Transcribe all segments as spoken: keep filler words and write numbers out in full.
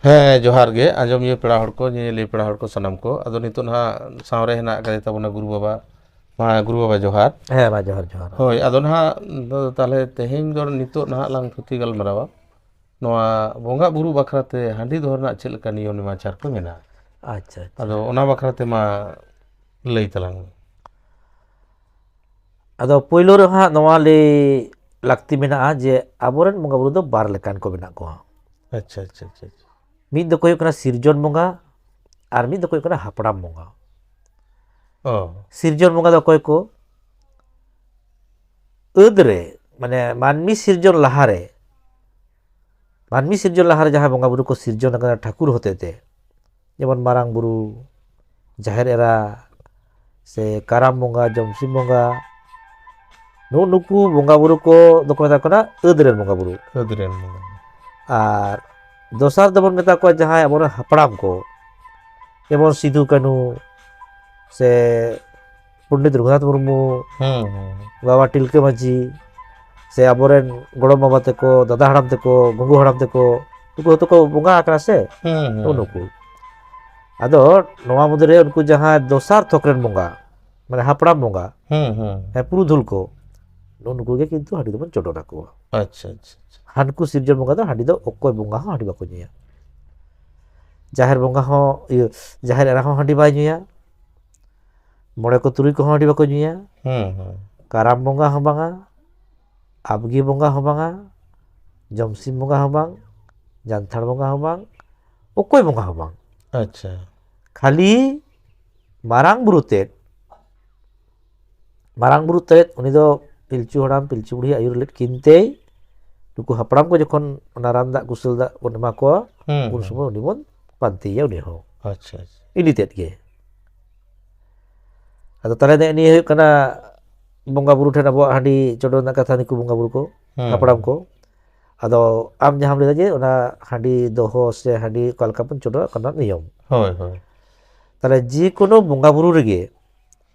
ᱦᱮᱸ, ᱡᱚᱦᱟᱨ ᱜᱮ ᱟᱸᱡᱚᱢᱤᱭᱟᱹ ᱯᱮᱲᱟ ᱦᱚᱲ ᱠᱚ, ᱧᱮᱧᱮᱞᱤᱭᱟᱹ ᱯᱮᱲᱟ ᱦᱚᱲ ᱠᱚ, ᱥᱟᱱᱟᱢ ᱠᱚ᱾ ᱟᱫᱚ ᱱᱤᱛᱚᱜ ᱱᱟᱦᱟᱜ ᱥᱟᱶᱨᱮ ᱦᱮᱱᱟᱜ ᱟᱠᱟᱫᱮ ᱛᱟᱵᱚᱱᱟ ᱜᱩᱨᱩ ᱵᱟᱵᱟ᱾ ᱢᱟ ᱜᱩᱨᱩ ᱵᱟᱵᱟ ᱡᱚᱦᱟᱨ᱾ ᱦᱮᱸ, ᱢᱟ ᱡᱚᱦᱟᱨ, ᱡᱚᱦᱟᱨ᱾ ᱦᱳᱭ, ᱟᱫᱚ ᱱᱟᱦᱟᱜ ᱫᱚ ᱛᱟᱦᱞᱮ ᱛᱮᱦᱮᱧ ᱫᱚ ᱱᱤᱛᱚᱜ ᱱᱟᱦᱟᱜ ᱞᱟᱝ ᱛᱷᱩᱛᱤ ᱜᱟᱞᱢᱟᱨᱟᱣᱟ ᱱᱚᱣᱟ ᱵᱚᱸᱜᱟ ᱵᱩᱨᱩ ᱵᱟᱠᱷᱨᱟ ᱛᱮ ᱦᱟᱺᱰᱤ ᱫᱚᱦᱚ ᱨᱮᱱᱟᱜ ᱪᱮᱫ ᱞᱮᱠᱟ ᱱᱤᱭᱚᱢ ᱱᱮᱢᱟᱪᱟᱨ ᱠᱚ ᱢᱮᱱᱟᱜᱼᱟ᱾ ᱟᱪᱪᱷᱟ, ᱟᱪᱪᱷᱟ᱾ ᱟᱫᱚ ᱚᱱᱟ ᱵᱟᱠᱷᱨᱟ ᱛᱮ ᱢᱟ ᱞᱟᱹᱭ ᱛᱟᱞᱟᱝ ᱢᱮ᱾ ᱟᱫᱚ ᱯᱳᱭᱞᱳ ᱨᱮ ᱦᱟᱸᱜ ᱱᱚᱣᱟ ᱞᱟᱹᱭ ᱞᱟᱹᱠᱛᱤ ᱢᱮᱱᱟᱜᱼᱟ ᱡᱮ ᱟᱵᱚᱨᱮᱱ ᱵᱚᱸᱜᱟ ᱵᱩᱨᱩ ᱫᱚ ᱵᱟᱨ ᱞᱮᱠᱟᱱ ᱠᱚ ᱢᱮᱱᱟᱜ ᱠᱚᱣᱟ᱾ ᱟᱪᱪᱷᱟ, ᱟᱪᱪᱷᱟ, ᱟᱪᱪᱷᱟ, ᱟᱪᱪᱷᱟ᱾ ᱢᱤᱫ ᱫᱚᱠᱚ ᱦᱩᱭᱩᱜ ᱠᱟᱱᱟ ᱥᱤᱨᱡᱚᱱ ᱵᱚᱸᱜᱟ, ᱟᱨ ᱢᱤᱫ ᱫᱚᱠᱚ ᱦᱩᱭᱩᱜ ᱠᱟᱱᱟ ᱦᱟᱯᱲᱟᱢ ᱵᱚᱸᱜᱟ᱾ ᱚ᱾ ᱥᱤᱨᱡᱚᱱ ᱵᱚᱸᱜᱟ ᱫᱚ ᱚᱠᱚᱭ ᱠᱚ? ᱟᱹᱫ ᱨᱮ, ᱢᱟᱱᱮ ᱢᱟᱹᱱᱢᱤ ᱥᱤᱨᱡᱚᱱ ᱞᱟᱦᱟᱨᱮ, ᱢᱟᱹᱱᱢᱤ ᱥᱤᱨᱡᱚᱱ ᱞᱟᱦᱟᱨᱮ ᱡᱟᱦᱟᱸᱭ ᱵᱚᱸᱜᱟ ᱵᱩᱨᱩ ᱠᱚ ᱥᱤᱨᱡᱚᱱ ᱟᱠᱟᱱᱟ ᱴᱷᱟᱹᱠᱩᱨ ᱦᱚᱛᱮᱛᱮ, ᱡᱮᱢᱚᱱ ᱢᱟᱨᱟᱝ ᱵᱩᱨᱩ, ᱡᱟᱦᱮᱨ ᱮᱨᱟ, ᱥᱮ ᱠᱟᱨᱟᱢ ᱵᱚᱸᱜᱟ, ᱡᱚᱢᱥᱤᱢ ᱵᱚᱸᱜᱟ, ᱱᱩᱜᱼᱩ ᱱᱩᱠᱩ ᱵᱚᱸᱜᱟ ᱵᱩᱨᱩ ᱠᱚ ᱫᱚᱠᱚ ᱢᱮᱛᱟ ᱠᱚ ᱠᱟᱱᱟ ᱟᱹᱫ ᱨᱮᱱ ᱵᱚᱸᱜᱟ ᱵᱩᱨᱩ᱾ ᱟᱹᱫ ᱨᱮᱱ ᱵᱚᱸᱜᱟ ᱵᱩᱨᱩ᱾ ᱟᱨ ᱫᱚᱥᱟᱨ ᱫᱚᱵᱚᱱ ᱢᱮᱛᱟ ᱠᱚᱣᱟ ᱡᱟᱦᱟᱸᱭ ᱟᱵᱚᱨᱮᱱ ᱦᱟᱯᱲᱟᱢ ᱠᱚ, ᱡᱮᱢᱚᱱ ᱥᱤᱫᱩ ᱠᱟᱹᱱᱩ, ᱥᱮ ᱯᱚᱱᱰᱤᱛ ᱨᱚᱜᱷᱩᱱᱟᱛᱷ ᱢᱩᱨᱢᱩ, ᱦᱩᱸ, ᱦᱩᱸ᱾ ᱵᱟᱵᱟ ᱛᱤᱞᱠᱟᱹ ᱢᱟᱹᱡᱷᱤ, ᱥᱮ ᱟᱵᱚᱨᱮᱱ ᱜᱚᱲᱚᱢ ᱵᱟᱵᱟ ᱛᱟᱠᱚ, ᱫᱟᱫᱟ ᱦᱟᱲᱟᱢ ᱛᱟᱠᱚ, ᱜᱚᱜᱚ ᱦᱟᱲᱟᱢ ᱛᱟᱠᱚ, ᱱᱩᱠᱩ ᱦᱚᱸᱛᱚ ᱠᱚ ᱵᱚᱸᱜᱟ ᱟᱠᱟᱱᱟ ᱥᱮ? ᱦᱩᱸ, ᱦᱩᱸ᱾ ᱱᱩᱜᱼᱩ ᱱᱩᱠᱩ᱾ ᱟᱫᱚ ᱱᱚᱣᱟ ᱢᱩᱫᱽᱨᱮ ᱩᱱᱠᱩ ᱡᱟᱦᱟᱸᱭ ᱫᱚᱥᱟᱨ ᱛᱷᱚᱠ ᱨᱮᱱ ᱵᱚᱸᱜᱟ, ᱢᱟᱱᱮ ᱦᱟᱯᱲᱟᱢ ᱵᱚᱸᱜᱟ, ᱦᱩᱸ, ᱦᱩᱸ᱾ ᱦᱮᱸ, ᱯᱩᱨᱩᱫᱷᱩᱞ ᱠᱚ, ᱱᱩᱜᱼᱩ ᱱᱩᱠᱩ ᱜᱮ ᱠᱤᱱᱛᱩ ᱦᱟᱺᱰᱤ ᱫᱚᱵᱚᱱ ᱪᱚᱰᱚᱨ ᱟᱠᱚᱣᱟ᱾ ᱟᱪᱪᱷᱟ, ᱟᱪᱪᱷᱟ, ᱟᱪᱪᱷᱟ᱾ ᱦᱟᱱᱠᱩ ᱥᱤᱨᱡᱚᱱ ᱵᱚᱸᱜᱟ ᱫᱚ ᱦᱟᱺᱰᱤ ᱫᱚ ᱚᱠᱚᱭ ᱵᱚᱸᱜᱟ ᱦᱚᱸ ᱦᱟᱺᱰᱤ ᱵᱟᱠᱚ ᱧᱩᱭᱟ᱾ ᱡᱟᱦᱮᱨ ᱵᱚᱸᱜᱟ ᱦᱚᱸ, ᱤᱭᱟᱹ, ᱡᱟᱦᱮᱨ ᱮᱨᱟ ᱦᱚᱸ ᱦᱟᱺᱰᱤ ᱵᱟᱭ ᱧᱩᱭᱟ᱾ ᱢᱚᱬᱮ ᱠᱚ ᱛᱩᱨᱩᱭ ᱠᱚᱦᱚᱸ ᱦᱟᱺᱰᱤ ᱵᱟᱠᱚ ᱧᱩᱭᱟ᱾ ᱦᱩᱸ, ᱦᱩᱸ᱾ ᱠᱟᱨᱟᱢ ᱵᱚᱸᱜᱟ ᱦᱚᱸ ᱵᱟᱝᱟ, ᱟᱵᱜᱤ ᱵᱚᱸᱜᱟ ᱦᱚᱸ ᱵᱟᱝᱟ, ᱡᱚᱢᱥᱤᱢ ᱵᱚᱸᱜᱟ ᱦᱚᱸ ᱵᱟᱝ, ᱡᱟᱱᱛᱷᱟᱲ ᱵᱚᱸᱜᱟ ᱦᱚᱸ ᱵᱟᱝ, ᱚᱠᱚᱭ ᱵᱚᱸᱜᱟ ᱦᱚᱸ ᱵᱟᱝ᱾ ᱟᱪᱪᱷᱟ᱾ ᱠᱷᱟᱹᱞᱤ ᱢᱟᱨᱟᱝ ᱵᱩᱨᱩ ᱛᱮᱫ, ᱢᱟᱨᱟᱝ ᱵᱩᱨᱩ ᱛᱮᱫ ᱩᱱᱤ ᱫᱚ ᱯᱤᱞᱪᱩ ᱦᱟᱲᱟᱢ ᱯᱤᱞᱪᱩ ᱵᱩᱲᱦᱤ ᱟᱹᱭᱩᱨ ᱞᱮᱫ ᱠᱤᱱ ᱛᱮᱭ, ᱱᱩᱠᱩ ᱦᱟᱯᱲᱟᱢ ᱠᱚ ᱡᱚᱠᱷᱚᱱ ᱚᱱᱟ ᱨᱟᱱ ᱫᱟᱜ ᱠᱩᱥᱟᱹᱞ ᱫᱟᱜ ᱵᱚᱱ ᱮᱢᱟ ᱠᱚᱣᱟ, ᱦᱩᱸ, ᱩᱱ ᱦᱩᱸ᱾ ᱥᱚᱢᱚᱭ ᱩᱱᱤ ᱵᱚᱱ ᱯᱟᱱᱛᱮᱭᱟ ᱩᱱᱤ ᱦᱚᱸ᱾ ᱟᱪᱪᱷᱟ, ᱟᱪᱪᱷᱟ᱾ ᱤᱱᱤ ᱛᱮᱫ ᱜᱮ᱾ ᱟᱫᱚ ᱛᱟᱦᱞᱮ ᱱᱮᱜᱼᱮ ᱱᱤᱭᱟᱹ ᱦᱩᱭᱩᱜ ᱠᱟᱱᱟ ᱵᱚᱸᱜᱟ ᱵᱩᱨᱩ ᱴᱷᱮᱱ ᱟᱵᱚᱣᱟᱜ ᱦᱟᱺᱰᱤ ᱪᱚᱰᱚᱨ ᱨᱮᱱᱟᱜ ᱠᱟᱛᱷᱟ, ᱱᱩᱠᱩ ᱵᱚᱸᱜᱟ ᱵᱩᱨᱩ ᱠᱚ, ᱦᱩᱸ, ᱦᱟᱯᱲᱟᱢ ᱦᱩᱸ᱾ ᱠᱚ᱾ ᱟᱫᱚ ᱟᱢ ᱡᱟᱦᱟᱸᱢ ᱞᱟᱹᱭᱫᱟ ᱡᱮ ᱚᱱᱟ ᱦᱟᱺᱰᱤ ᱫᱚᱦᱚ ᱥᱮ ᱦᱟᱺᱰᱤ ᱚᱠᱟ ᱞᱮᱠᱟ ᱵᱚᱱ ᱪᱚᱰᱚᱨᱟ, ᱚᱱᱟ ᱨᱮᱱᱟᱜ ᱱᱤᱭᱚᱢ᱾ ᱦᱳᱭ, ᱦᱳᱭ᱾ ᱛᱟᱦᱞᱮ ᱡᱮᱠᱳᱱᱳ ᱵᱚᱸᱜᱟ ᱵᱩᱨᱩ ᱨᱮᱜᱮ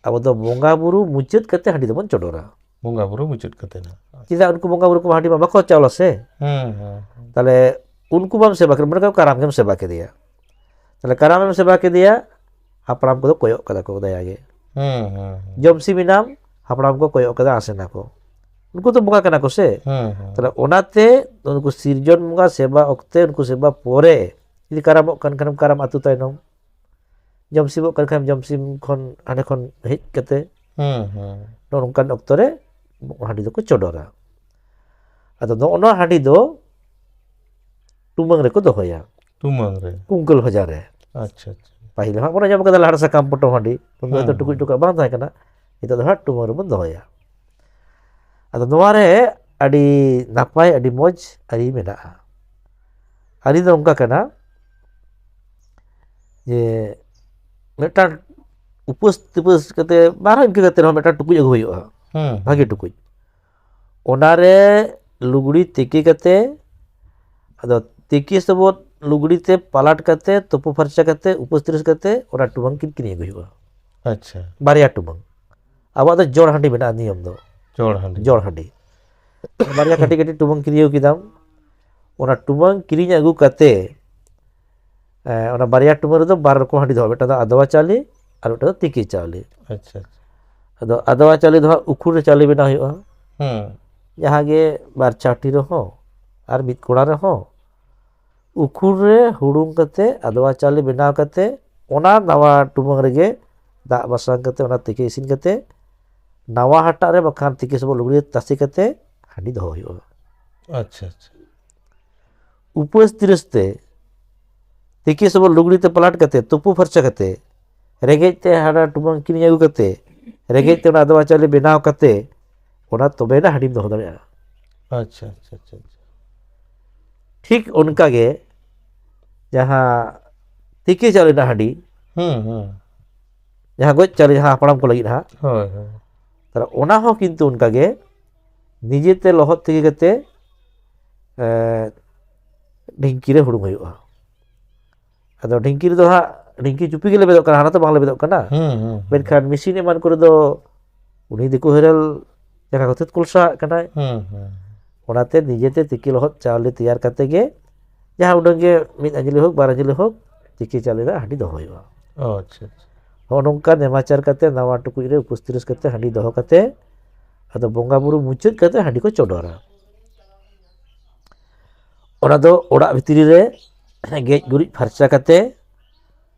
ᱟᱵᱚ ᱫᱚ ᱵᱚᱸᱜᱟ ᱵᱩᱨᱩ ᱢᱩᱪᱟᱹᱫ ᱠᱟᱛᱮ ᱦᱟᱺᱰᱤ ᱫᱚᱵᱚᱱ ᱪᱚᱰᱚᱨᱟ᱾ ᱵᱚᱸᱜᱟ ᱵᱩᱨᱩ ᱢᱩᱪᱟᱹᱫ ᱠᱟᱛᱮ ᱱᱟᱜ᱾ ᱪᱮᱫᱟᱜ ᱩᱱᱠᱩ ᱵᱚᱸᱜᱟ ᱵᱩᱨᱩ ᱠᱚ ᱦᱟᱺᱰᱤ ᱢᱟ ᱵᱟᱠᱚ ᱪᱟᱣᱞᱟ ᱥᱮ? ᱦᱩᱸ, ᱦᱩᱸ, ᱦᱩᱸ᱾ ᱛᱟᱦᱞᱮ ᱩᱱᱠᱩ ᱵᱟᱢ ᱥᱮᱵᱟ ᱠᱮᱫ, ᱢᱚᱱᱮ ᱠᱟᱜ ᱠᱟᱨᱟᱢ ᱜᱮᱢ ᱥᱮᱵᱟ ᱠᱮᱫᱮᱭᱟ᱾ ᱛᱟᱦᱞᱮ ᱠᱟᱨᱟᱢ ᱮᱢ ᱥᱮᱵᱟ ᱠᱮᱫᱮᱭᱟ, ᱦᱟᱯᱲᱟᱢ ᱠᱚᱫᱚ ᱠᱚᱭᱚᱜ ᱠᱟᱫᱟ ᱠᱚ ᱫᱟᱭᱟ ᱜᱮ᱾ ᱦᱩᱸ, ᱦᱩᱸ, ᱦᱩᱸ᱾ ᱡᱚᱢ ᱥᱤᱢ ᱮᱱᱟᱢ, ᱦᱟᱯᱲᱟᱢ ᱠᱚ ᱠᱚᱭᱚᱜ ᱠᱟᱫᱟ, ᱟᱥᱮᱱᱟ ᱠᱚ᱾ ᱩᱱᱠᱩ ᱫᱚ ᱵᱚᱸᱜᱟ ᱠᱟᱱᱟ ᱠᱚ ᱥᱮ᱾ ᱦᱩᱸ, ᱦᱩᱸ᱾ ᱛᱟᱦᱞᱮ ᱚᱱᱟᱛᱮ ᱩᱱᱠᱩ ᱥᱤᱨᱡᱚᱱ ᱵᱚᱸᱜᱟ ᱥᱮᱵᱟ ᱚᱠᱛᱮ, ᱩᱱᱠᱩ ᱥᱮᱵᱟ ᱯᱚᱨᱮ, ᱡᱩᱫᱤ ᱠᱟᱨᱟᱢᱚᱜ ᱠᱟᱱ ᱠᱷᱟᱱᱮᱢ ᱠᱟᱨᱟᱢ ᱟᱹᱛᱩ ᱛᱟᱭᱱᱚᱢ, ᱡᱚᱢ ᱥᱤᱢᱚᱜ ᱠᱟᱱ ᱠᱷᱟᱱᱮᱢ ᱡᱚᱢ ᱥᱤᱢ ᱠᱷᱚᱱ ᱦᱟᱸᱰᱮ ᱠᱷᱚᱱ ᱦᱮᱡ ᱠᱟᱛᱮ, ᱦᱩᱸ, ᱦᱩᱸ᱾ ᱱᱚᱜᱼᱚ ᱱᱚᱝᱠᱟᱱ ᱚᱠᱛᱚ ᱨᱮ ᱦᱟᱺᱰᱤ ᱫᱚᱠᱚ ᱪᱚᱰᱚᱨᱟ᱾ ᱟᱫᱚ ᱱᱚᱜᱼᱚ ᱱᱚᱣᱟ ᱦᱟᱺᱰᱤ ᱫᱚ ᱴᱩᱢᱟᱹᱝ ᱨᱮᱠᱚ ᱫᱚᱦᱚᱭᱟ᱾ ᱴᱩᱢᱟᱹᱝ ᱨᱮ? ᱠᱩᱝᱠᱟᱹᱞ ᱦᱚᱡᱟᱨ ᱨᱮ᱾ ᱟᱪᱪᱷᱟ, ᱟᱪᱪᱷᱟ᱾ ᱯᱟᱹᱦᱤᱞ ᱦᱟᱸᱜ ᱵᱚᱱ ᱟᱸᱡᱚᱢ ᱠᱟᱫᱟ ᱞᱟᱦᱟ ᱨᱮ ᱥᱟᱠᱟᱢ ᱯᱚᱴᱚᱢ ᱦᱟᱺᱰᱤ, ᱩᱱ ᱫᱚ ᱦᱩᱸ, ᱦᱚᱭᱛᱳ ᱴᱩᱠᱩᱡ ᱦᱩᱸ᱾ ᱴᱩᱠᱟᱹᱜ ᱵᱟᱝ ᱛᱟᱦᱮᱸ ᱠᱟᱱᱟ, ᱱᱤᱛᱚᱜ ᱫᱚ ᱦᱟᱸᱜ ᱴᱩᱢᱟᱹᱝ ᱨᱮᱵᱚᱱ ᱫᱚᱦᱚᱭᱟ᱾ ᱟᱫᱚ ᱱᱚᱣᱟ ᱨᱮ ᱟᱹᱰᱤ ᱱᱟᱯᱟᱭ, ᱟᱹᱰᱤ ᱢᱚᱡᱽ ᱟᱹᱨᱤ ᱢᱮᱱᱟᱜᱼᱟ᱾ ᱟᱹᱨᱤ ᱫᱚ ᱱᱚᱝᱠᱟ ᱠᱟᱱᱟ ᱡᱮ ᱢᱤᱫᱴᱟᱝ ᱩᱯᱟᱹᱥ ᱛᱩᱯᱟᱹᱥ ᱠᱟᱛᱮ, ᱵᱟᱨᱦᱚᱸ ᱤᱱᱠᱟᱹ ᱠᱟᱛᱮ ᱨᱮᱦᱚᱸ ᱢᱤᱫᱴᱟᱝ ᱴᱩᱠᱩᱡ ᱟᱹᱜᱩ ᱦᱩᱭᱩᱜᱼᱟ, ᱦᱩᱸ, ᱵᱷᱟᱜᱮ ᱦᱩᱸ᱾ ᱴᱩᱠᱩᱡ᱾ ᱚᱱᱟᱨᱮ ᱞᱩᱜᱽᱲᱤ ᱛᱤᱠᱤ ᱠᱟᱛᱮ, ᱟᱫᱚ ᱛᱤᱠᱤ ᱥᱚᱵᱚᱫ ᱞᱩᱜᱽᱲᱤ ᱛᱮ ᱯᱟᱞᱟᱴ ᱠᱟᱛᱮ, ᱛᱩᱯᱩ ᱯᱷᱟᱨᱪᱟ ᱠᱟᱛᱮ, ᱩᱯᱟᱹᱥ ᱛᱤᱨᱤᱥ ᱠᱟᱛᱮ, ᱚᱱᱟ ᱴᱩᱢᱟᱹᱝ ᱠᱤᱱ ᱠᱤᱨᱤᱧ ᱟᱹᱜᱩ ᱦᱩᱭᱩᱜᱼᱟ᱾ ᱟᱪᱪᱷᱟ᱾ ᱵᱟᱨᱭᱟ ᱴᱩᱢᱟᱹᱝ᱾ ᱟᱵᱚᱣᱟᱜ ᱫᱚ ᱡᱚᱲ ᱦᱟᱺᱰᱤ ᱢᱮᱱᱟᱜᱼᱟ ᱱᱤᱭᱚᱢ ᱫᱚ᱾ ᱡᱚᱲ ᱦᱟᱺᱰᱤ᱾ ᱡᱚᱲ ᱦᱟᱺᱰᱤ᱾ ᱵᱟᱨᱭᱟ ᱠᱟᱹᱴᱤᱡ ᱠᱟᱹᱴᱤᱡ ᱴᱩᱢᱟᱹᱝ ᱠᱤᱨᱤᱧ ᱟᱹᱜᱩ ᱠᱮᱫᱟᱢ᱾ ᱚᱱᱟ ᱴᱩᱢᱟᱹᱝ ᱠᱤᱨᱤᱧ ᱟᱹᱜᱩ ᱠᱟᱛᱮ, ᱮ, ᱚᱱᱟ ᱵᱟᱨᱭᱟ ᱴᱩᱢᱟᱹᱝ ᱨᱮᱫᱚ ᱵᱟᱨ ᱨᱚᱠᱚᱢ ᱦᱟᱺᱰᱤ ᱫᱚᱦᱚ, ᱢᱤᱫᱴᱟᱝ ᱫᱚ ᱟᱫᱣᱟ ᱪᱟᱣᱞᱮ ᱟᱨ ᱢᱤᱫᱴᱟᱝ ᱫᱚ ᱛᱤᱠᱤ ᱪᱟᱣᱞᱮ᱾ ᱟᱪᱪᱷᱟ, ᱟᱪᱪᱷᱟ᱾ ᱟᱫᱚ ᱟᱫᱣᱟ ᱪᱟᱣᱞᱮ ᱫᱚ ᱦᱟᱸᱜ ᱩᱠᱷᱩᱲ ᱨᱮ ᱪᱟᱣᱞᱮ ᱵᱮᱱᱟᱣ ᱦᱩᱭᱩᱜᱼᱟ᱾ ᱦᱩᱸ᱾ ᱡᱟᱦᱟᱸ ᱜᱮ ᱵᱟᱨ ᱪᱟᱣᱴᱤ ᱨᱮᱦᱚᱸ ᱟᱨ ᱢᱤᱫ ᱠᱚᱲᱟ ᱨᱮᱦᱚᱸ, ᱩᱠᱷᱩᱲ ᱨᱮ ᱦᱩᱲᱩᱝ ᱠᱟᱛᱮ, ᱟᱫᱣᱟ ᱪᱟᱣᱞᱮ ᱵᱮᱱᱟᱣ ᱠᱟᱛᱮ, ᱚᱱᱟ ᱱᱟᱣᱟ ᱴᱩᱢᱟᱹᱝ ᱨᱮᱜᱮ ᱫᱟᱜ ᱵᱟᱥᱟᱝ ᱠᱟᱛᱮ, ᱚᱱᱟ ᱛᱤᱠᱤ ᱤᱥᱤᱱ ᱠᱟᱛᱮ, ᱱᱟᱣᱟ ᱦᱟᱴᱟᱜ ᱨᱮ ᱵᱟᱠᱷᱟᱱ ᱛᱤᱠᱤ ᱥᱚᱵᱚᱫ ᱞᱩᱜᱽᱲᱤ ᱨᱮ ᱛᱟᱥᱮ ᱠᱟᱛᱮ ᱦᱟᱺᱰᱤ ᱫᱚᱦᱚ ᱦᱩᱭᱩᱜᱼᱟ᱾ ᱟᱪᱪᱷᱟ, ᱟᱪᱪᱷᱟ᱾ ᱩᱯᱟᱹᱥ ᱛᱤᱨᱤᱥ ᱛᱮ ᱛᱤᱠᱤ ᱥᱚᱵᱚᱫ ᱞᱩᱜᱽᱲᱤ ᱛᱮ ᱯᱟᱞᱟᱴ ᱠᱟᱛᱮ, ᱛᱩᱯᱩ ᱯᱷᱟᱨᱪᱟ ᱠᱟᱛᱮ, ᱨᱮᱸᱜᱮᱡ ᱛᱮ ᱦᱟᱱᱟ ᱴᱩᱢᱟᱹᱝ ᱠᱤᱨᱤᱧ ᱟᱹᱜᱩ ᱠᱟᱛᱮ, ᱨᱮᱸᱜᱮᱡ ᱛᱮ ᱚᱱᱟ ᱟᱫᱣᱟ ᱪᱟᱣᱞᱮ ᱵᱮᱱᱟᱣ ᱠᱟᱛᱮ, ᱚᱱᱟ ᱛᱚᱵᱮᱭᱮᱱᱟ ᱦᱟᱺᱰᱤᱢ ᱫᱚᱦᱚ ᱫᱟᱲᱮᱭᱟᱜᱼᱟ᱾ ᱟᱪᱪᱷᱟ, ᱟᱪᱪᱷᱟ, ᱟᱪᱪᱷᱟ, ᱟᱪᱪᱷᱟ᱾ ᱴᱷᱤᱠ ᱚᱱᱠᱟ ᱜᱮ ᱡᱟᱦᱟᱸ ᱛᱤᱠᱤ ᱪᱟᱣᱞᱮ ᱨᱮᱱᱟᱜ ᱦᱟᱺᱰᱤ, ᱦᱩᱸ, ᱦᱩᱸ᱾ ᱡᱟᱦᱟᱸ ᱜᱚᱡ ᱪᱟᱣᱞᱮ, ᱡᱟᱦᱟᱸ ᱦᱟᱯᱲᱟᱢ ᱠᱚ ᱞᱟᱹᱜᱤᱫ ᱦᱟᱸᱜ, ᱦᱳᱭ, ᱦᱳᱭ᱾ ᱛᱟᱦᱞᱮ ᱚᱱᱟ ᱦᱚᱸ ᱠᱤᱱᱛᱩ ᱚᱱᱠᱟ ᱜᱮ ᱱᱤᱡᱮᱛᱮ ᱞᱚᱦᱚᱫ ᱛᱤᱠᱤ ᱠᱟᱛᱮ, ᱮ, ᱰᱷᱤᱝᱠᱤ ᱨᱮ ᱦᱩᱲᱩᱝ ᱦᱩᱭᱩᱜᱼᱟ᱾ ᱟᱫᱚ ᱰᱷᱤᱝᱠᱤ ᱨᱮᱫᱚ ᱦᱟᱸᱜ, ᱰᱷᱤᱝᱠᱤ ᱪᱩᱯᱤ ᱜᱮ ᱞᱮᱵᱮᱫᱚᱜ ᱠᱟᱱᱟ, ᱦᱟᱱᱟ ᱛᱚ ᱵᱟᱝ ᱞᱮᱵᱮᱫᱚᱜ ᱠᱟᱱᱟ᱾ ᱦᱩᱸ, ᱦᱩᱸ, ᱦᱩᱸ᱾ ᱢᱮᱱᱠᱷᱟᱱ ᱢᱮᱥᱤᱱ ᱮᱢᱟᱱ ᱠᱚᱨᱮ ᱫᱚ ᱩᱱᱤ ᱫᱤᱠᱩ ᱦᱮᱨᱮᱞ ᱡᱟᱸᱜᱟ ᱠᱚᱛᱮ ᱠᱚᱞᱥᱟᱜ ᱠᱟᱱᱟᱭ᱾ ᱦᱩᱸ, ᱦᱩᱸ᱾ ᱚᱱᱟᱛᱮ ᱱᱤᱡᱮᱛᱮ ᱛᱤᱠᱤ ᱞᱚᱦᱚᱫ ᱪᱟᱣᱞᱮ ᱛᱮᱭᱟᱨ ᱠᱟᱛᱮ ᱜᱮ ᱡᱟᱦᱟᱸ ᱩᱰᱟᱹᱝ ᱜᱮ ᱢᱤᱫ ᱟᱸᱡᱽᱞᱤ ᱦᱳᱠ, ᱵᱟᱨ ᱟᱸᱡᱽᱞᱤ ᱦᱳᱠ, ᱛᱤᱠᱤ ᱪᱟᱣᱞᱮ ᱨᱮᱱᱟᱜ ᱦᱟᱺᱰᱤ ᱫᱚᱦᱚ ᱦᱩᱭᱩᱜᱼᱟ᱾ ᱚ, ᱟᱪᱪᱷᱟ, ᱟᱪᱪᱷᱟ᱾ ᱦᱚᱸᱜᱼᱚ ᱱᱚᱝᱠᱟ ᱱᱮᱢᱟᱪᱟᱨ ᱠᱟᱛᱮ, ᱱᱟᱣᱟ ᱴᱩᱠᱩᱡ ᱨᱮ ᱩᱯᱚᱥᱛᱤᱨᱤᱥ ᱠᱟᱛᱮ, ᱦᱟᱺᱰᱤ ᱫᱚᱦᱚ ᱠᱟᱛᱮ, ᱟᱫᱚ ᱵᱚᱸᱜᱟ ᱵᱩᱨᱩ ᱢᱩᱪᱟᱹᱫ ᱠᱟᱛᱮ ᱦᱟᱺᱰᱤ ᱠᱚ ᱪᱚᱰᱚᱨᱟ᱾ ᱚᱱᱟ ᱫᱚ ᱚᱲᱟᱜ ᱵᱷᱤᱛᱨᱤ ᱨᱮ ᱜᱮᱡ ᱜᱩᱨᱤᱡ ᱯᱷᱟᱨᱪᱟ ᱠᱟᱛᱮ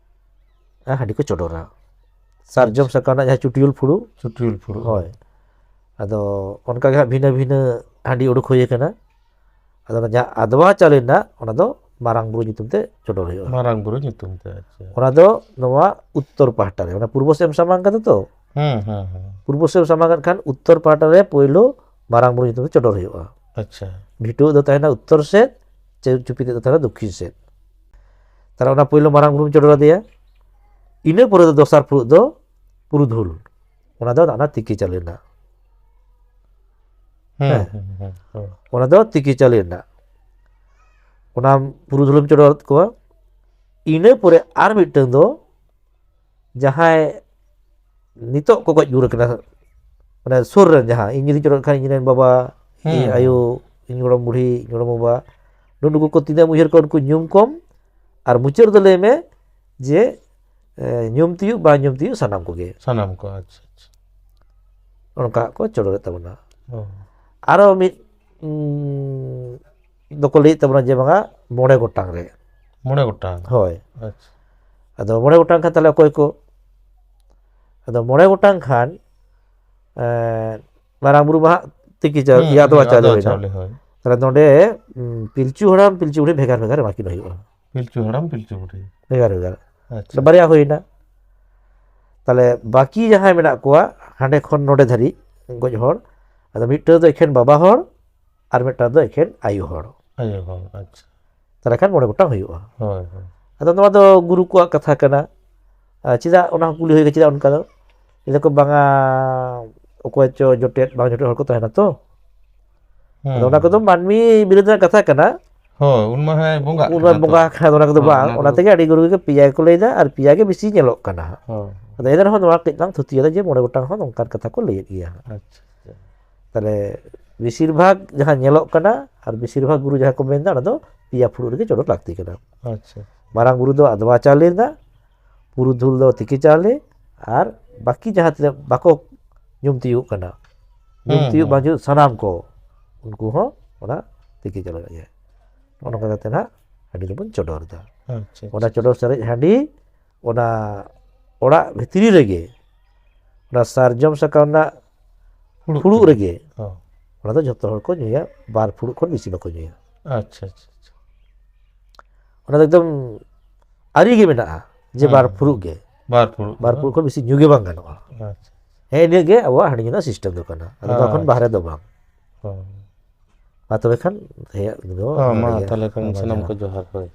ᱦᱟᱺᱰᱤ ᱠᱚ ᱪᱚᱰᱚᱨᱟ᱾ ᱥᱟᱨᱡᱚᱢ ᱥᱟᱠᱟᱢ ᱨᱮᱱᱟᱜ ᱡᱟᱦᱟᱸ ᱪᱩᱴᱭᱩᱞ ᱯᱷᱩᱲᱩ, ᱪᱩᱴᱭᱩᱞ ᱯᱷᱩᱲᱩ᱾ ᱦᱳᱭ᱾ ᱟᱫᱚ ᱚᱱᱠᱟ ᱜᱮ ᱦᱟᱸᱜ ᱵᱷᱤᱱᱟᱹ ᱵᱷᱤᱱᱟᱹ ᱦᱟᱺᱰᱤ ᱩᱰᱩᱠ ᱦᱩᱭ ᱟᱠᱟᱱᱟ᱾ ᱟᱫᱚ ᱚᱱᱟ ᱡᱟᱦᱟᱸ ᱟᱫᱣᱟ ᱪᱟᱣᱞᱮ ᱨᱮᱱᱟᱜ, ᱚᱱᱟ ᱫᱚ ᱢᱟᱨᱟᱝ ᱵᱩᱨᱩ ᱧᱩᱛᱩᱢ ᱛᱮ ᱪᱚᱰᱚᱨ ᱦᱩᱭᱩᱜᱼᱟ᱾ ᱢᱟᱨᱟᱝ ᱵᱩᱨᱩ ᱧᱩᱛᱩᱢ ᱛᱮ, ᱟᱪᱪᱷᱟ᱾ ᱚᱱᱟ ᱫᱚ ᱱᱚᱣᱟ ᱩᱛᱛᱚᱨ ᱯᱟᱦᱴᱟ ᱨᱮ, ᱚᱱᱟ ᱯᱩᱨᱵᱚ ᱥᱮᱫ ᱮᱢ ᱥᱟᱢᱟᱝ ᱠᱟᱫᱟ ᱛᱚ, ᱦᱩᱸ, ᱦᱩᱸ, ᱦᱩᱸ᱾ ᱯᱩᱨᱵᱚ ᱥᱮᱫ ᱮᱢ ᱥᱟᱢᱟᱝ ᱠᱟᱫ ᱠᱷᱟᱱ ᱩᱛᱛᱚᱨ ᱯᱟᱦᱴᱟ ᱨᱮ ᱯᱳᱭᱞᱳ ᱢᱟᱨᱟᱝ ᱵᱩᱨᱩ ᱧᱩᱛᱩᱢ ᱛᱮ ᱪᱚᱰᱚᱨ ᱦᱩᱭᱩᱜᱼᱟ᱾ ᱟᱪᱪᱷᱟ᱾ ᱵᱷᱤᱴᱟᱹᱣᱟᱹᱜ ᱫᱚ ᱛᱟᱦᱮᱱᱟ ᱩᱛᱛᱚᱨ ᱥᱮᱫ, ᱪᱮ-, ᱪᱩᱯᱤ ᱛᱮᱫ ᱫᱚ ᱛᱟᱦᱮᱱᱟ ᱫᱚᱠᱠᱷᱤᱱ ᱥᱮᱫ᱾ ᱛᱟᱦᱞᱮ ᱚᱱᱟ ᱯᱳᱭᱞᱳ ᱢᱟᱨᱟᱝ ᱵᱩᱨᱩᱢ ᱪᱚᱰᱚᱨ ᱟᱫᱮᱭᱟ, ᱤᱱᱟᱹ ᱯᱚᱨᱮ ᱫᱚ ᱫᱚᱥᱟᱨ ᱯᱷᱩᱲᱩᱜ ᱫᱚ ᱯᱩᱨᱩᱫᱷᱩᱞ, ᱚᱱᱟ ᱫᱚ ᱚᱱᱟ ᱛᱤᱠᱤ ᱪᱟᱣᱞᱮ ᱨᱮᱱᱟᱜ᱾ ᱦᱩᱸ, ᱦᱮᱸ᱾ ᱦᱩᱸ, ᱦᱩᱸ, ᱦᱩᱸ᱾ ᱚᱱᱟ ᱫᱚ ᱛᱤᱠᱤ ᱪᱟᱣᱞᱮ ᱨᱮᱱᱟᱜ᱾ ᱚᱱᱟ ᱯᱩᱨᱩᱫᱷᱩᱞᱮᱢ ᱪᱚᱰᱚᱨ ᱟᱫ ᱠᱚᱣᱟ᱾ ᱤᱱᱟᱹ ᱯᱚᱨᱮ ᱟᱨ ᱢᱤᱫᱴᱟᱝ ᱫᱚ ᱡᱟᱦᱟᱸᱭ ᱱᱤᱛᱚᱜ ᱠᱚ ᱜᱚᱡ ᱜᱩᱨ ᱟᱠᱟᱱᱟ, ᱢᱟᱱᱮ ᱥᱩᱨ ᱨᱮᱱ ᱡᱟᱦᱟᱸᱭ, ᱤᱧ ᱡᱩᱫᱤᱧ ᱪᱚᱰᱚᱨ ᱠᱷᱟᱱ, ᱤᱧ ᱨᱮᱱ ᱵᱟᱵᱟ, ᱦᱩᱸ, ᱤᱧ ᱦᱩᱸ᱾ ᱟᱭᱳ, ᱤᱧ ᱜᱚᱲᱚᱢ ᱵᱩᱲᱦᱤ, ᱤᱧ ᱜᱚᱲᱚᱢ ᱵᱟᱵᱟ, ᱱᱩᱜᱼᱩ ᱱᱩᱠᱩ ᱠᱚ ᱛᱤᱱᱟᱹᱜ ᱮᱢ ᱩᱭᱦᱟᱹᱨ ᱠᱚᱣᱟ, ᱩᱱᱠᱩ ᱧᱩᱢ ᱠᱚᱢ, ᱟᱨ ᱢᱩᱪᱟᱹᱫ ᱨᱮᱫᱚ ᱞᱟᱹᱭ ᱢᱮ ᱡᱮ, ᱮ, ᱧᱩᱢ ᱛᱤᱭᱳᱜ ᱵᱟᱝ ᱧᱩᱢ ᱛᱤᱭᱳᱜ ᱥᱟᱱᱟᱢ ᱠᱚᱜᱮ᱾ ᱥᱟᱱᱟᱢ ᱠᱚ, ᱟᱪᱪᱷᱟ, ᱟᱪᱪᱷᱟ᱾ ᱚᱱᱠᱟ ᱠᱚ ᱪᱚᱰᱚᱨᱮᱫ ᱛᱟᱵᱚᱱᱟ᱾ ᱚ᱾ ᱟᱨᱚ ᱢᱤᱫ, ᱩᱸ, ᱫᱚᱠᱚ ᱞᱟᱹᱭᱮᱫ ᱛᱟᱵᱚᱱᱟ ᱡᱮ ᱵᱟᱝᱟ, ᱢᱚᱬᱮ ᱜᱚᱴᱟᱝ ᱨᱮ᱾ ᱢᱚᱬᱮ ᱜᱚᱴᱟᱝ? ᱦᱳᱭ᱾ ᱟᱪᱪᱷᱟ᱾ ᱟᱫᱚ ᱢᱚᱬᱮ ᱜᱚᱴᱟᱝ ᱠᱷᱟᱱ ᱛᱟᱦᱞᱮ ᱚᱠᱚᱭ ᱠᱚ? ᱟᱫᱚ ᱢᱚᱬᱮ ᱜᱚᱴᱟᱝ ᱠᱷᱟᱱ, ᱮᱸ, ᱢᱟᱨᱟᱝ ᱵᱩᱨᱩ ᱢᱟ ᱦᱟᱸᱜ ᱛᱤᱠᱤ ᱪᱟ-, ᱦᱩᱸ, ᱤᱭᱟᱹ, ᱟᱫᱣᱟ ᱦᱩᱸ, ᱪᱟᱣᱞᱮ ᱟᱫᱣᱟ ᱦᱩᱭᱱᱟ᱾ ᱪᱟᱣᱞᱮ, ᱦᱳᱭ᱾ ᱛᱟᱦᱞᱮ ᱱᱚᱰᱮ, ᱩᱸ, ᱯᱤᱞᱪᱩ ᱦᱟᱲᱟᱢ, ᱯᱤᱞᱪᱩ ᱵᱩᱲᱦᱤ ᱵᱷᱮᱜᱟᱨ ᱵᱷᱮᱜᱟᱨ ᱮᱢᱟ ᱠᱤᱱ ᱦᱩᱭᱩᱜᱼᱟ᱾ ᱯᱤᱞᱪᱩ ᱦᱟᱲᱟᱢ, ᱯᱤᱞᱪᱩ ᱵᱩᱲᱦᱤ᱾ ᱵᱷᱮᱜᱟᱨ ᱵᱷᱮᱜᱟᱨ᱾ ᱟᱪᱪᱷᱟ᱾ ᱵᱟᱨᱭᱟ ᱦᱩᱭᱱᱟ᱾ ᱛᱟᱦᱞᱮ ᱵᱟᱹᱠᱤ ᱡᱟᱦᱟᱸᱭ ᱢᱮᱱᱟᱜ ᱠᱚᱣᱟ ᱦᱟᱸᱰᱮ ᱠᱷᱚᱱ ᱱᱚᱰᱮ ᱫᱷᱟᱹᱨᱤᱡ ᱜᱚᱡ ᱦᱚᱲ, ᱟᱫᱚ ᱢᱤᱫᱴᱟᱝ ᱫᱚ ᱮᱠᱷᱮᱱ ᱵᱟᱵᱟ ᱦᱚᱲ ᱟᱨ ᱢᱤᱫᱴᱟᱝ ᱫᱚ ᱮᱠᱷᱮᱱ ᱟᱭᱳ ᱦᱚᱲ᱾ ᱟᱭᱳ ᱦᱚᱲ, ᱟᱪᱪᱷᱟ᱾ ᱛᱟᱦᱞᱮ ᱠᱷᱟᱱ ᱢᱚᱬᱮ ᱜᱚᱴᱟᱝ ᱦᱩᱭᱩᱜᱼᱟ᱾ ᱦᱳᱭ, ᱦᱳᱭ᱾ ᱟᱫᱚ ᱱᱚᱣᱟ ᱫᱚ ᱜᱩᱨᱩ ᱠᱚᱣᱟᱜ ᱠᱟᱛᱷᱟ ᱠᱟᱱᱟ᱾ ᱟᱨ ᱪᱮᱫᱟᱜ ᱚᱱᱟ ᱦᱚᱸ ᱠᱩᱞᱤ ᱦᱩᱭᱩᱜᱼᱟ, ᱪᱮᱫᱟᱜ ᱚᱱᱠᱟ ᱫᱚ? ᱞᱟᱹᱭ ᱫᱟᱠᱚ ᱵᱟᱝᱟ, ᱚᱠᱚᱭ ᱪᱚ ᱡᱚᱴᱮᱫ, ᱵᱟᱝ ᱡᱚᱴᱮᱫ ᱦᱚᱲ ᱠᱚ ᱛᱟᱦᱮᱱᱟ ᱛᱚ᱾ ᱦᱩᱸ᱾ ᱟᱫᱚ ᱚᱱᱟ ᱠᱚᱫᱚ ᱢᱟᱹᱱᱢᱤ ᱵᱤᱨᱩᱫᱽ ᱨᱮᱱᱟᱜ ᱠᱟᱛᱷᱟ ᱠᱟᱱᱟ᱾ ᱦᱳᱭ, ᱩᱱ ᱢᱟ ᱦᱮᱸ ᱵᱚᱸᱜᱟᱜ ᱩᱱ ᱢᱟ ᱠᱟᱱᱟ ᱛᱚ᱾ ᱵᱚᱸᱜᱟ ᱠᱷᱟᱱ ᱚᱱᱟ ᱠᱚᱫᱚ ᱦᱳᱭ, ᱵᱟᱝ, ᱚᱱᱟ ᱚᱱᱟ ᱠᱚᱫᱚ ᱛᱮᱜᱮ ᱟᱹᱰᱤ ᱜᱩᱨᱩ ᱜᱮ ᱯᱮᱭᱟ ᱜᱮᱠᱚ ᱞᱟᱹᱭᱫᱟ ᱟᱨ ᱯᱮᱭᱟ ᱜᱮ ᱵᱮᱥᱤ ᱧᱮᱞᱚᱜ ᱠᱟᱱᱟ᱾ ᱦᱳᱭ᱾ ᱟᱫᱚ ᱮᱱ ᱨᱮᱦᱚᱸ ᱱᱚᱣᱟ ᱠᱟᱹᱡ ᱞᱟᱝ ᱛᱷᱩᱛᱤᱭᱟᱫᱟ ᱡᱮ ᱢᱚᱬᱮ ᱜᱚᱴᱟᱝ ᱦᱚᱸ ᱱᱚᱝᱠᱟᱱ ᱠᱟᱛᱷᱟ ᱠᱚ ᱞᱟᱹᱭᱮᱫ ᱜᱮᱭᱟ᱾ ᱟᱪᱪᱷᱟ, ᱟᱪᱪᱷᱟ᱾ ᱛᱟᱦᱞᱮ ᱵᱮᱥᱤᱨ ᱵᱷᱟᱜᱽ ᱡᱟᱦᱟᱸ ᱧᱮᱞᱚᱜ ᱠᱟᱱᱟ ᱟᱨ ᱵᱮᱥᱤᱨ ᱵᱷᱟᱜᱽ ᱜᱩᱨᱩ ᱡᱟᱦᱟᱸ ᱠᱚ ᱢᱮᱱᱫᱟ, ᱚᱱᱟ ᱫᱚ ᱯᱮᱭᱟ ᱯᱷᱩᱲᱩᱜ ᱨᱮᱜᱮ ᱪᱚᱰᱚᱨ ᱞᱟᱹᱠᱛᱤ ᱠᱟᱱᱟ᱾ ᱟᱪᱪᱷᱟ᱾ ᱢᱟᱨᱟᱝ ᱵᱩᱨᱩ ᱫᱚ ᱟᱫᱣᱟ ᱪᱟᱣᱞᱮ ᱨᱮᱱᱟᱜ, ᱯᱩᱨᱩᱫᱷᱩᱞ ᱫᱚ ᱛᱤᱠᱤ ᱪᱟᱣᱞᱮ, ᱟᱨ ᱵᱟᱹᱠᱤ ᱡᱟᱦᱟᱸ ᱛᱤᱱᱟᱹᱜ ᱵᱟᱠᱚ ᱧᱩᱢ ᱛᱤᱭᱳᱜ ᱠᱟᱱᱟ, ᱧᱩᱢ ᱦᱩᱸ, ᱛᱤᱭᱳᱜ ᱦᱩᱸ᱾ ᱵᱟᱝ ᱛᱤᱭᱳᱜ ᱥᱟᱱᱟᱢ ᱠᱚ, ᱩᱱᱠᱩ ᱦᱚᱸ ᱚᱱᱟ ᱛᱤᱠᱤ ᱪᱟᱣᱞᱮ ᱨᱮᱱᱟᱜ ᱜᱮ᱾ ᱱᱚᱜᱼᱚ ᱱᱚᱝᱠᱟ ᱠᱟᱛᱮ ᱱᱟᱦᱟᱜ ᱦᱟᱺᱰᱤ ᱫᱚᱵᱚᱱ ᱪᱚᱰᱚᱨ ᱮᱫᱟ᱾ ᱟᱪᱪᱷᱟ᱾ ᱚᱱᱟ ᱪᱚᱰᱚᱨ ᱥᱟᱨᱮᱡ ᱦᱟᱺᱰᱤ ᱚᱱᱟ ᱚᱲᱟᱜ ᱵᱷᱤᱛᱨᱤ ᱨᱮᱜᱮ, ᱚᱱᱟ ᱥᱟᱨᱡᱚᱢ ᱥᱟᱠᱟᱢ ᱨᱮᱱᱟᱜ ᱯᱷᱩᱲᱩᱜ ᱨᱮᱜᱮ, ᱦᱚᱸ᱾ ᱚᱱᱟ ᱫᱚ ᱡᱷᱚᱛᱚ ᱦᱚᱲ ᱠᱚ ᱧᱩᱭᱟ, ᱵᱟᱨ ᱯᱷᱩᱲᱩᱜ ᱠᱷᱚᱱ ᱵᱮᱥᱤ ᱵᱟᱠᱚ ᱧᱩᱭᱟ᱾ ᱟᱪᱪᱷᱟ, ᱟᱪᱪᱷᱟ, ᱟᱪᱪᱷᱟ᱾ ᱚᱱᱟ ᱫᱚ ᱮᱠᱫᱚᱢ ᱟᱹᱨᱤ ᱜᱮ ᱢᱮᱱᱟᱜᱼᱟ ᱡᱮ ᱦᱮᱸ, ᱵᱟᱨ ᱦᱮᱸ᱾ ᱯᱷᱩᱲᱩᱜ ᱜᱮ, ᱵᱟᱨ ᱯᱷᱩᱲᱩᱜ ᱵᱟᱨ ᱫᱚ᱾ ᱯᱷᱩᱲᱩᱜ ᱠᱷᱚᱱ ᱵᱮᱥᱤ ᱧᱩ ᱜᱮ ᱵᱟᱝ ᱜᱟᱱᱚᱜᱼᱟ᱾ ᱟᱪᱪᱷᱟ᱾ ᱦᱮᱸ, ᱤᱱᱟᱹᱜ ᱜᱮ ᱟᱵᱚᱣᱟᱜ ᱦᱟᱺᱰᱤ ᱧᱩ ᱨᱮᱱᱟᱜ ᱥᱤᱥᱴᱮᱢ ᱫᱚ ᱠᱟᱱᱟ᱾ ᱟᱫᱚ ᱱᱚᱣᱟ ᱠᱷᱚᱱ ᱟᱪᱪᱷᱟ᱾ ᱵᱟᱦᱨᱮ ᱫᱚ ᱵᱟᱝ᱾ ᱦᱚᱸ᱾ ᱢᱟ ᱛᱚᱵᱮ ᱠᱷᱟᱱ ᱛᱮᱦᱮᱧᱟᱜ ᱫᱚ ᱦᱚᱸ, ᱢᱟ ᱱᱚᱰᱮ ᱜᱮ᱾ ᱛᱟᱦᱚᱞᱮ ᱠᱷᱟᱱ ᱢᱟ ᱥᱟᱱᱟᱢ ᱡᱚᱦᱟᱨ᱾ ᱠᱚ ᱡᱚᱦᱟᱨ, ᱦᱳᱭ᱾